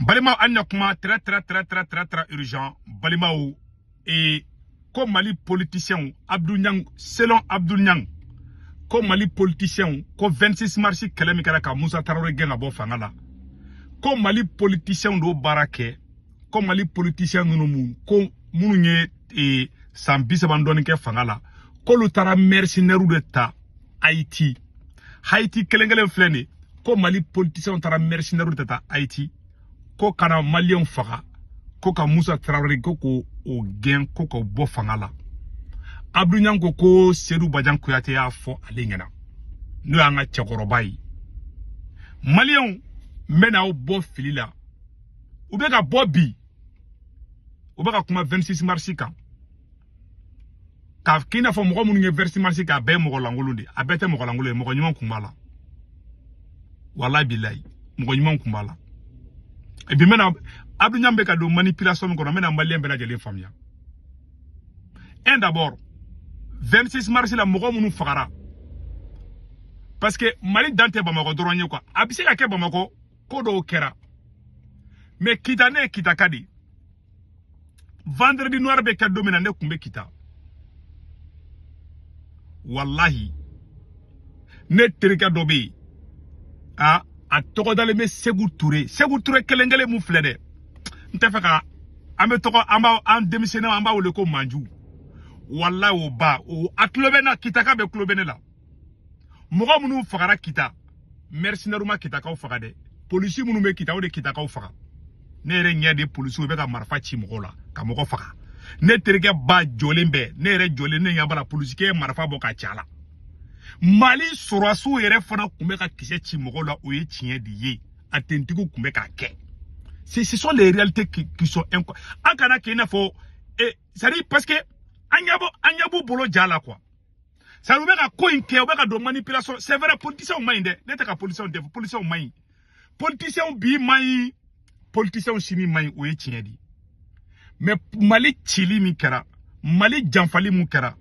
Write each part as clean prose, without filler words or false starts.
Balimaw, an na kuma très très très très très très urgent. Balimaw, et ko Mali politicien Abdou Niang, selon Abdou Niang, ko Mali politicien ko 26 mars kɛlɛ min kɛra ka Musa Traoré gɛn ka bɔ fanga la, ko Mali politicien dɔw baara kɛ, ko Mali politicien ninnu mun ko minnu ye san 30 dɔɔni kɛ fanga la, k'olu taara mercenaires de ta Haïti. Haïti kelen kelen filɛ nin ye, ko Mali politicien taara mercenaires de ta Haïti ko kana Maliyɛnw faga, ko ka Musa Traoré ko k'o o gɛn, ko k'o bɔ fanga la. Abdou Niang ko ko Seydou Badian Kouyaté y'a fɔ ale ɲɛna, n'o y'an ka cɛkɔrɔba ye. Maliyɛnw, n bɛ n'aw bɔ fili la. U bɛ ka bɔ bi, u bɛ ka kuma 26 mars kan k'a k'i n'a fɔ mɔgɔ minnu ye 26 mars kɛ, a bɛɛ ye mɔgɔ lankolon de ye. A bɛɛ tɛ mɔgɔ lankolon ye, mɔgɔ ɲuman kun b'a la. Walayi bilayi, mɔgɔ ɲuman kun b'a la. Et puis n bɛna Abdou Niang bɛ ka don manipulation min kɔnɔ, n bɛna maliyɛn bɛɛ lajɛlen faamuya. Un, d'abord, 26 mars la, mɔgɔ minnu fagara, parce que Mali dan tɛ Bamakɔ dɔrɔn ye quoi. A bɛ se ka kɛ Bamakɔ ko dɔw kɛra, mais Kita, ne ye Kita ka de. Vendredi noir bɛ kɛ don min na, ne tun bɛ Kita. Walahi, ne terikɛ dɔ bɛ yen, a tɔgɔ dalen bɛ Segu Ture. Segu Ture kelen kelen mun filɛ dɛ, n tɛ fɛ ka an bɛ tɔgɔ, an b'a an denmisɛnninw, an b'a wele ko Manju. Walahi, o ba o, a tulo bɛ n na, Kitaka bɛ tulo bɛ ne la. Mɔgɔ minnu fagara Kita, mercenaires ma Kitakaw faga dɛ. Polisi minnu bɛ Kita, o de Kitakaw faga. Ne yɛrɛ ɲɛ de, polisiw bɛ ka marifa ci mɔgɔw la ka mɔgɔ faga. Ne terikɛ ba jɔlen bɛ, ne yɛrɛ jɔlen, ne ɲɛ b'a la, polisikɛ ye marifa bɔ ka ci a la. Mali sɔrɔdasiw yɛrɛ fana tun bɛ ka kisɛ ci mɔgɔw la, o ye tiɲɛ de ye. A tentigiw tun bɛ k'a kɛ. Ce sont les réalités qui sont incroyables. An kana kɛ i n'a fɔ c'est à dire, parce que an ɲɛ b'u bolo ja la quoi. C'est à dire, u bɛ ka ko in kɛ, u bɛ ka don manipulation. C'est vrai, politiciens man ɲi dɛ. Ne tɛ ka politiciens défendre, politiciens man ɲi. Politiciens bi man ɲi, politiciens sini man ɲi, o ye tiɲɛ de ye. Mais Mali cili min kɛra, Mali janfali min kɛra,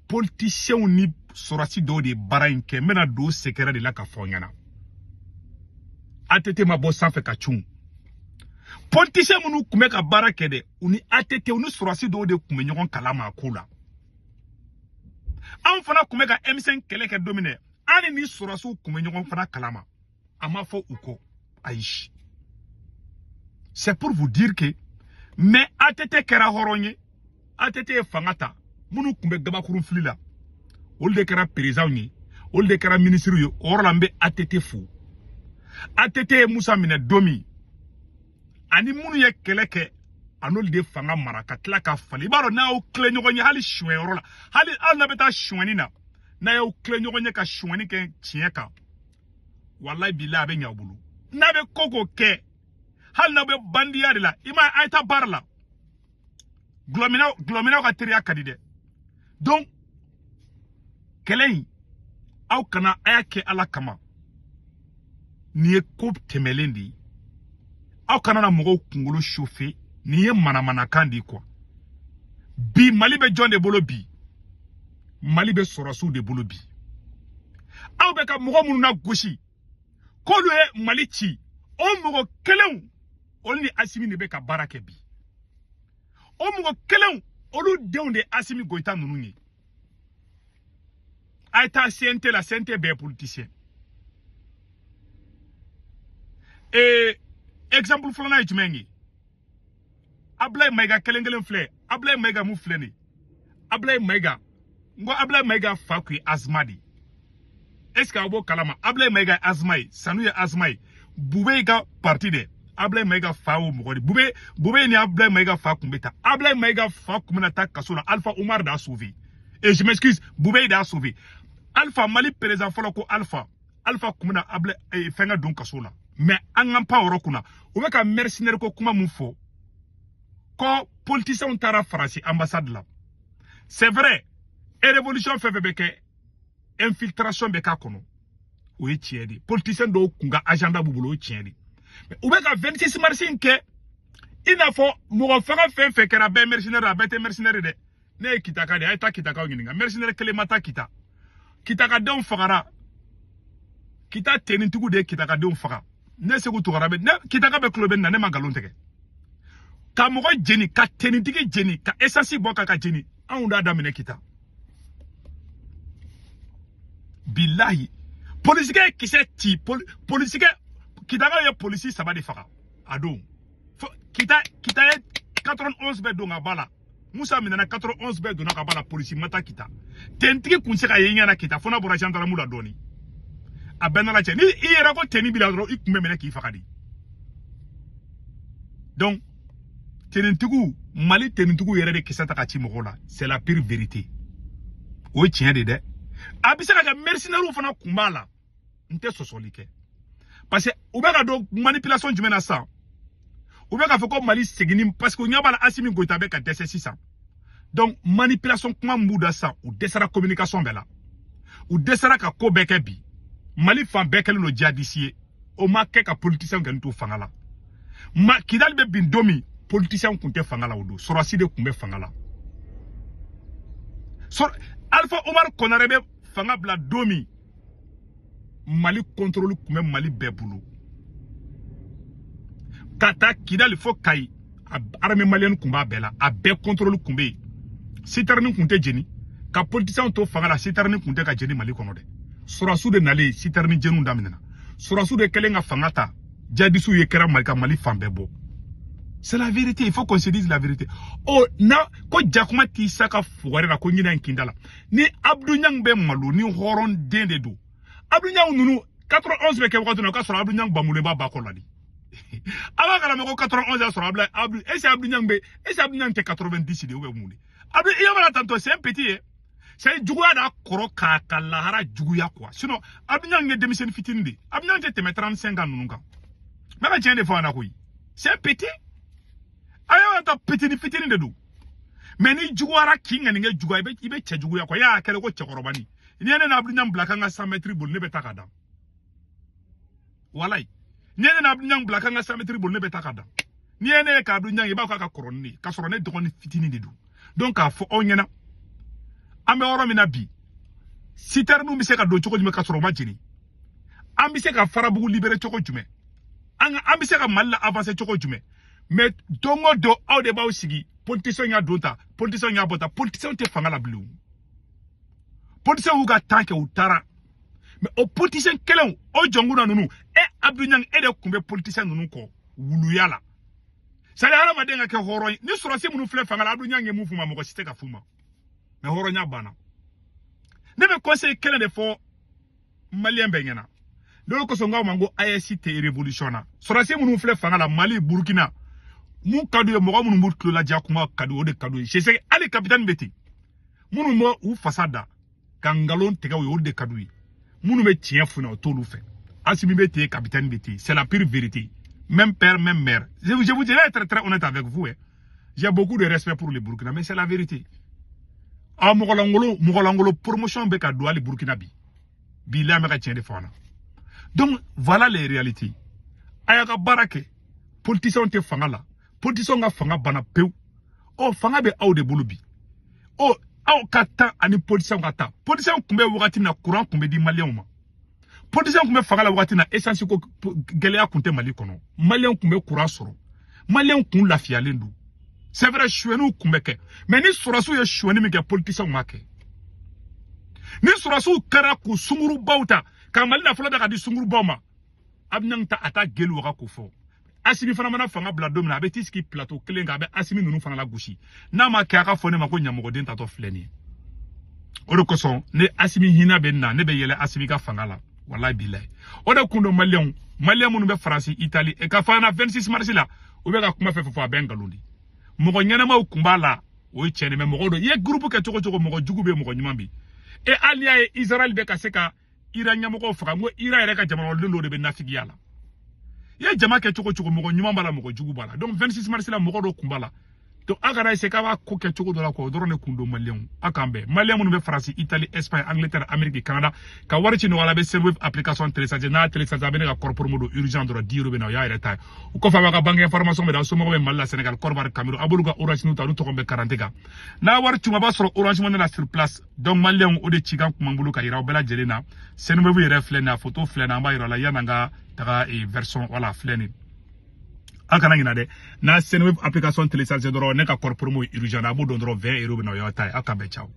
politiciens ni sɔrɔdasi dɔw de ye baara in kɛ. N bɛna don secret de la ka fɔ n ɲɛna. ATT ma bɔ sanfɛ ka cun. Politicien minnu tun bɛ ka baara kɛ dɛ, u ni ATT, u ni sɔrɔdasi dɔw de tun bɛ ɲɔgɔn kalama a ko la. Anw fana tun bɛ ka M5 kɛlɛ kɛ don min dɛ, an ni sɔrɔdasiw tun bɛ ɲɔgɔn fana kalama. A ma fɔ u kɔ, ayi. C'est pour vous dire que, mais ATT kɛra hɔrɔn ye. ATT ye fanga ta, minnu tun bɛ gabakurun fili la, olu de kɛra président ye, olu de kɛra ministre ye. O yɔrɔ la, n bɛ ATT fo. ATT ye Musa minɛ don min, ani minnu ye kɛlɛ kɛ, a n'olu de fanga mara ka tila ka falen. I b'a dɔn, n'a y'aw tile ɲɔgɔn ye hali suɲɛyɔrɔ la, hali n'a bɛ taa suɲɛni na, n'a y'aw tile ɲɔgɔn ye ka suɲɛni kɛ tiɲɛ kan, walayi bilayi, a bɛ ɲɛ aw bolo. N'a bɛ ko k'o kɛ, hali n'aw bɛ bandiya de la, i m'a ye, a ye taa baara la. Gulɔminaw ka teriya ka di dɛ. Donc kɛlɛ in, aw kana a y'a kɛ Ala kama. Nin ye ko tɛmɛlen de ye. Aw kana na mɔgɔw kunkolo chauffer. Nin ye manamanakan de ye quoi. Bi Mali bɛ jɔn de bolo? Bi Mali bɛ sɔrɔdasiw de bolo. Bi aw bɛ ka mɔgɔ minnu na gosi k'olu ye Mali ci, o mɔgɔ kelenw, olu ni Asimi de bɛ ka baara kɛ bi. O mɔgɔ kelenw, olu denw de ye Asimi Goyita ninnu ye. A ye taa CNT la, CNT bɛɛ ye politicien. Ee, exemple filanan ye jumɛn ye? Ablaye Mayiga kelen kelen filɛ. Ablaye Mayiga mun filɛ nin ye? Ablaye Mayiga, n ko Ablaye Mayiga fa kun ye Azuma de ye. Est ce que aw b'o kalama? Ablaye Mayiga ye Azuma ye, Sanu ye Azuma ye, Bube ka parti dɛ. Ablaye Mayiga fa y'o mɔgɔ de. Bube ni Ablaye Mayiga fa kun bɛ taa. Ablaye Mayiga fa kun bɛna taa kaso la, Alpha Umar de y'a sauvé. Et je m'excuse, Bube de y'a sauvé. Alpha, Mali président fɔlɔ ko Alpha. Alpha kun bɛna Ablaye fɛnkɛ don kaso la. Mais an k'an pan o yɔrɔ kunna. U bɛ ka mercenaire ko kuma mun fɔ? Ko politiciens taara Faransi ambassade la. C'est vrai, et révolution fɛn fɛn bɛ kɛ, infiltration bɛ k'a kɔnɔ. O ye tiɲɛ de ye. Politicien dɔw kun ka agenda b'u bolo, o ye tiɲɛ de ye. Mais u bɛ ka 26 mars in kɛ i n'a fɔ mɔgɔ faga fɛn fɛn kɛra bɛɛ mercenaire, a bɛɛ tɛ mercenaire dɛ. Ne ye Kitaka de ye, a ye taa Kitakaw ɲininka. Mercenaire kelen ma taa Kita. Kitakadenw fagara. Kita tenitigiw de ye Kitakadenw faga. Ne Sekou Tounkara bɛ ne Kitaka bɛ tulo bɛ na, ne ma nkalon tigɛ. Ka mɔgɔ jeni, ka tenitigi jeni, ka essence bɔ ka jeni, anw d'a daminɛ Kita. Bilahi, polisikɛ ye kisɛ ci, polisikɛ Kitaka ye polisi 3 de faga a don. Kita ye 91 bɛɛ don ka ba la. Musa minɛna 91 bɛɛ donna ka ba la, polisi ma taa Kita. Tenitigi kun se ka ye ɲɛna Kita fo n'a bɔra gendarme la dɔɔni. A bɛɛ nana cɛ ni i yɛrɛ ko teni b'i la dɔrɔn i kun bɛ minɛ k'i faga de. Donc tenitigiw, Mali tenitigiw yɛrɛ de kisɛ ta ka ci mɔgɔw la, c'est la pire vérité. O ye tiɲɛ de dɛ. A bɛ se ka kɛ mercenaires fana kun b'a la. N tɛ sɔsɔli kɛ. Parce que u bɛ ka don manipulation jumɛn na sisan? U bɛ k'a fɔ ko Mali seginni, parce que u ɲɛ b'a la Assimi Goïta bɛ ka dɛsɛ sisan. Donc manipulation kuma min b'u da sisan, u dɛsɛra communication bɛɛ la. U dɛsɛra ka ko bɛɛ kɛ bi. Mali fan bɛɛ kɛlen don djihadiste ye. O ma kɛ ka politicien kɛ to fanga la. Ma Kidali bɛ bin don min, politicien kun tɛ fanga la o don. Sɔrɔsi de kun bɛ fanga la. Alpha Omar Konaré bɛ fanga bila don min, Mali contrôle kun bɛ Mali bɛɛ bolo. Ka taa Kidali fo Kayi, armée malienne kun b'a bɛɛ la, a bɛɛ contrôle kun bɛ yen. Citerne kun tɛ jeni, ka politicien to fanga la, citerne kun tɛ ka jeni Mali kɔnɔ dɛ. Sɔrɔsiw de nalen citerne jeniw daminɛna. Sɔrɔsiw de kɛlen ka fanga ta, djihadistes ye kɛra Mali ka Mali fan bɛɛ bɔ. C'est la vérité, il faut qu'on se dise la vérité. Oh, na ko jakuma t'i sa ka fugari la ko ɲinɛ in kinda la. Ni Abdou Niang bɛ malo ni hɔrɔn den de don. Abdou Niang ninnu 91 bɛ kɛ wagati min na, o k'a sɔrɔ Abdou Niang bamulen b'a ba kɔ la de. A b'a kalama ko 91 y'a sɔrɔ Abdou, est-ce que Abdou Niang bɛ, est-ce que Abdou Niang tɛ 90 de ou bien mun de? Abdou, i b'a la tantôt, c'est un petit ye. C'est juguya d'a kɔrɔ k'a ka lahara juguya quoi. Sinon Abdou Niang ye denmisɛnnin fitinin de. Abdou Niang tɛ tɛmɛ 35 ans ninnu kan. N bɛ ka tiɲɛ de fɔ a ɲɛna koyi. C'est un petit. A y'a ta petini fitinin de don. Mais ni juguyara k'i ŋaninkɛ juguya, i bɛ cɛ juguya quoi. I y'a kɛlɛ ko cɛkɔrɔba ni. N'i ye ne n'Abdou Niang bila k'an ka 100 mètres boli, ne bɛ taa ka dan. Walayi. N'i ye ne n'Abdou Niang bila k'an ka 100 mètres boli, ne bɛ taa ka dan. N'i ye ne ye k'Abdou Niang, i b'a fɔ k'a ka kɔrɔ ni ne ye, k'a sɔrɔ ne dɔgɔnin fitinin de don. Donc k'a fɔ aw ɲɛna, an bɛ yɔrɔ min na bi, citerne bɛ se ka don cogo jumɛn k'a sɔrɔ u ma jeni? An bɛ se ka Farabugu libérer cogo jumɛn? An bɛ se ka Mali la avancer cogo jumɛn? Mais don o don aw de b'aw sigi, politicien y'a don ta, politicien y'a bɔ ta, politicien tɛ fanga la bilen. Politicien y'u ka temps kɛ, u taara. Mais o politicien kelenw, o jɔnkuna ninnu, e Abdou Niang, e de tun bɛ politicien ninnu kɔ wuluya la. C'est à dire hadamaden ka kɛ hɔrɔn ye. Ni sɔrɔsi minnu filɛ fanga la, Abdou Niang ye mun f'u ma, mɔgɔ si tɛ ka f'u ma. Mais hɔrɔnya banna. Ne bɛ conseil kelen de fɔ malien bɛɛ ɲɛna. N'o kosɔn n k'aw ma n ko AES tɛ révolution na. Sɔrɔsi minnu filɛ fanga la, Mali, Burkina, mun ka d'u ye, mɔgɔ minnu b'u tulo ladiya kuma ka di, o de ka d'u ye. C'est que hali capitaine bɛ ten. Minnu bɛ u fasa da ka nkalon tigɛ u ye, o de ka d'u ye. Minnu bɛ tiɲɛ f'u ɲɛna, o t'olu fɛ. Assimi bɛ ten, capitaine bɛ ten. C'est la pure vérité. Même père, même mère. Je vous dirais être très honnête avec vous. Hein. J'ai beaucoup de respect pour le Burkina, mais c'est la vérité. Ah, mɔgɔlangolo promotion bɛ ka don hali Burkina bi. Bi la bɛ ka tiɲɛ de fɔ an na. Donc, voilà les réalités. A y'a ka baara kɛ. Politiciens tɛ fanga la. Politiciens ka fanga banna pewu. Ɔ, fanga bɛ aw de bolo bi. Ɔ, aw ka taa ani politiciens ka taa. Politiciens tun bɛ wagati min na, courant tun bɛ di maliyɛnw ma. Politiciens tun bɛ fanga la wagati min na, essence ko gɛlɛya tun tɛ Mali kɔnɔ. Maliyɛnw tun bɛ courant sɔrɔ. Maliyɛnw tun lafiyalen don. C'est vrai, suyɛniw tun bɛ kɛ. Mais ni sɔrɔsiw ye suyɛni min kɛ, politiciens m'a kɛ. Ni sɔrɔsiw kɛra k'u sungurubaw ta, ka Mali nafolo ta ka di sungurubaw ma, Abdou Niang ta a ta gelu waga k'o fɔ. Assimi fana mana fanga bila don min na, a bɛ t'i sigi plateau kelen kan, a bɛ Assimi ninnu fana lagosi. N'a ma kɛ, a ka fɔ ne ma ko ɲamɔgɔden tatɔ filɛ nin ye. O de kosɔn ne Assimi hinɛ bɛ na, ne bɛ yɛlɛ Assimi ka fanga la. Walahi bilahi. O de kun don maliyɛnw, maliyɛn minnu bɛ Faransi, Itali, e ka fana 26 mars la, u bɛ ka kuma fɛn fɛn fɔ, a bɛɛ nkalon de. Mɔgɔ ɲɛnamaw kun b'a la, o ye tiɲɛ de, mais mɔgɔ dɔ, i ye groupe kɛ cogo cogo, mɔgɔ jugu bɛ, mɔgɔ ɲuman bɛ. E hali y'a ye Israël bɛ ka se ka Iran ɲɛmɔgɔw faga, n ko Iran yɛrɛ ka jamanaden dɔw de bɛ nafigiya la. I ye jama kɛ cogo cogo, mɔgɔ ɲuman b'a la, mɔgɔ jugu b'a la. Donc 26 mars la, mɔgɔ dɔw kun b'a la. Donc a kana essayer k'a b'a ko kɛ cogo dɔ la quoi. O dɔrɔn de kun don. Maliyɛnw, a k'an bɛn. Maliyɛn minnu bɛ Faransi, Italie, Espagne, Angleterre, Amérique, Canada, ka wari ci nɔgɔya la, a bɛ Sendwave application télécharger. N'a télécharger, a bɛ ne ka code promo don urgent dɔrɔn, 10 euros bɛ na, o y'a yɛrɛ ta ye. O kɔfɛ, a b'a ka banque information bɛ da, somɔgɔw bɛ Mali la, Sénégal, Côte d'Ivoire, Cameroun, a b'olu ka Orange ta, olu tɔgɔ bɛ karante kan. N'a wari ci, a b'a sɔrɔ Orange Money la sur place. Donc maliyɛnw, o de cikan kun b'an bolo ka yira aw bɛɛ lajɛlen na. Sendwave yɛrɛ filɛ nin ye, a photo filɛ nin ye, an b'a yira la yan'an ka taga version. Voilà, filɛ nin ye. A kana ɲina dɛ, n'a Sendwave application télécharger dɔrɔn, ne ka code promo ye urgent, a b'o dɔn dɔrɔn, 20 euros bɛ na, o y'aw ta ye. Aw k'an bɛn, ciao.